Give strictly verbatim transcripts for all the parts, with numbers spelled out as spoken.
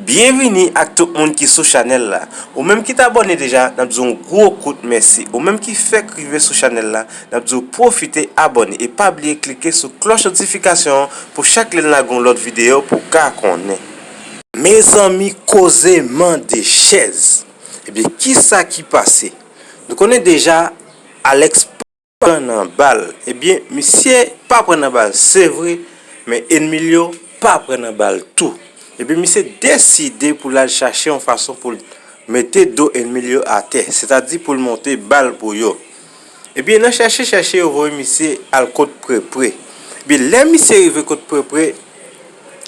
Byenvini ak tout moun ki sou chanèl la. Ou menm ki t abòne deja, n ap di w yon gwo kout mèsi. Ou menm ki fèk rive sou chanèl la, n ap di w pwofite abòne e pa bliye klike sou klòch notifikasyon an pou chak lè n lage yon lòt videyo pou w ka konnen. Mezanmi, koze mande chèz. Ebyen, kisa ki pase? Nou konnen deja, Alex pran nan bal. Ebyen, misye pa pran nan bal, se vre, men ènmi l yo pa pran nan bal tou. Ebyen, misye deside pou l al chache yon fason pou l mete do ènmi l yo atè, sètadi pou l monte bal pou yo. Ebyen, nan chèche chèche, yo voye misye al kot Prepre. Ebyen, lè misye rive kot Prepre,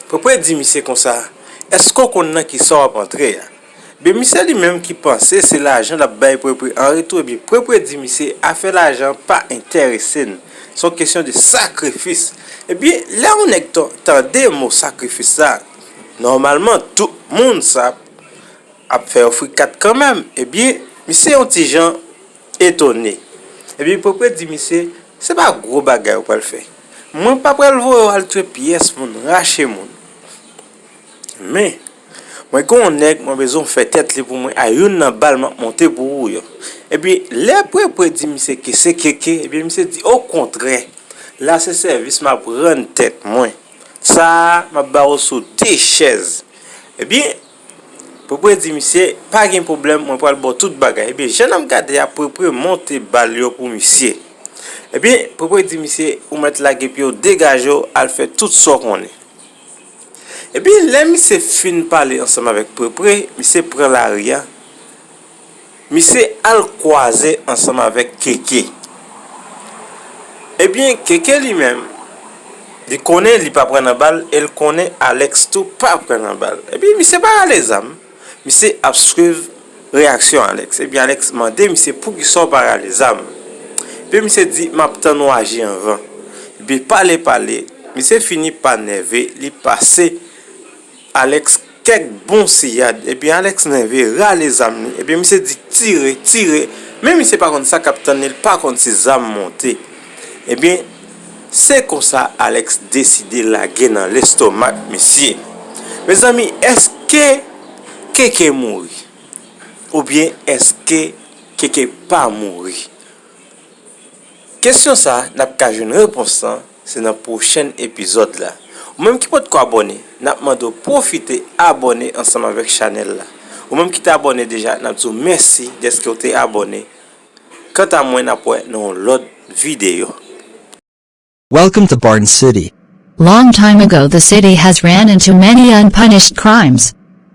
Prepre di misye konsa, èske w konn nan kisa w ap antre a? Ebyen, misye li menm ki panse se lajan l ap bay Prepre an retou, ebyen, Prepre di misye afè lajan pa enterese n. Se yon kesyon de sakrifis. Ebyen, lè yon nèg tan-, tande mo sakrifis sa, nòmalman, tout moun sa ap fè yo frikat kanmenm. Ebyen, misye yon ti jan etone. Ebyen, Prepre di misye, se pa gwo bagay ou pral fè. Mwen pa pral voye w al tchwe pyès moun, rache moun. Men, mwen gen yon nèg, mwen bezwen w fè tèt li pou mwen a youn nan bal m ap monte pou ou yo. Ebyen, lè Prepre di misye ke se Keke, ebyen, misye di, okontrè, la se sèvis m ap rann tèt mwen. Sa a, m ap ba w sou de chèz. Ebyen, Prepre di misye, pa gen pwoblèm, mwen pral ba w tout bagay. Ebyen, jan n ap gade a, Prepre monte bal yo pou misye. Ebyen, Prepre di misye, ou mèt lage pye w, degaje w, al fè tout sa w konnen. Ebyen, lè misye fin pale ansanm avèk Prepre, misye pran lari a. Misye al kwaze ansanm avèk Keke. Ebyen, Keke li menm, li konnen li pa pran nan bal e l konnen Alex tou pa pran nan bal. Ebyen, misye pa rale zam. Misye ap swiv reyaksyon Alex. Ebyen, Alex mande misye, poukisa w pa rale zam? Ebyen, misye di, m ap tann ou aji anvan. Ebyen, pale, pale, misye fini pa nève, li pase Alex kèk bon siyad. Ebyen, Alex nève, rale zam li. Ebyen, misye di, tire, tire. Men misye pa konn sa k ap tann li, li pa konn si zam monte. Ebyen, se konsa Alex deside lage nan lestomak misye. Mezanmi, èske Keke mouri? Oubyen èske Keke pa mouri? Kesyon sa, n ap ka jwenn repons lan, se nan pwochèn epizòd la. Ou menm ki potko abòne, n ap mande w pwofite abòne ansanm avèk chanèl la. Ou menm ki te abòne deja, n ap di w mèsi dèske w te abòne. Kanta mwen, n ap wè nan yon lòt videyo. Welcome to Barn City. Long time ago, the city has ran into many unpunished crimes.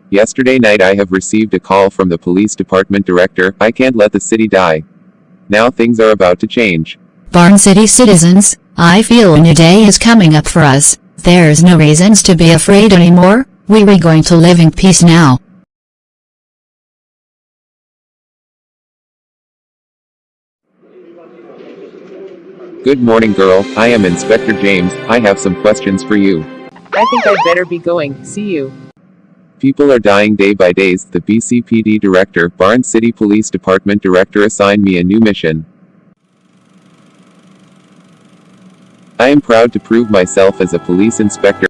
Yesterday night I have received a call from the police department director, I can't let the city die. Now things are about to change. Barn City citizens, I feel a new day is coming up for us. There's no reasons to be afraid anymore, we are going to live in peace now. Good morning, girl. I am Inspector James. I have some questions for you. I think I'd better be going. See you. People are dying day by days. The B C P D director, Barn City Police Department director, assigned me a new mission. I am proud to prove myself as a police inspector.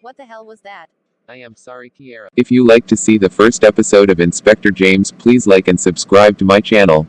What the hell was that? I am sorry, Kiera. If you like to see the first episode of Inspector James, please like and subscribe to my channel.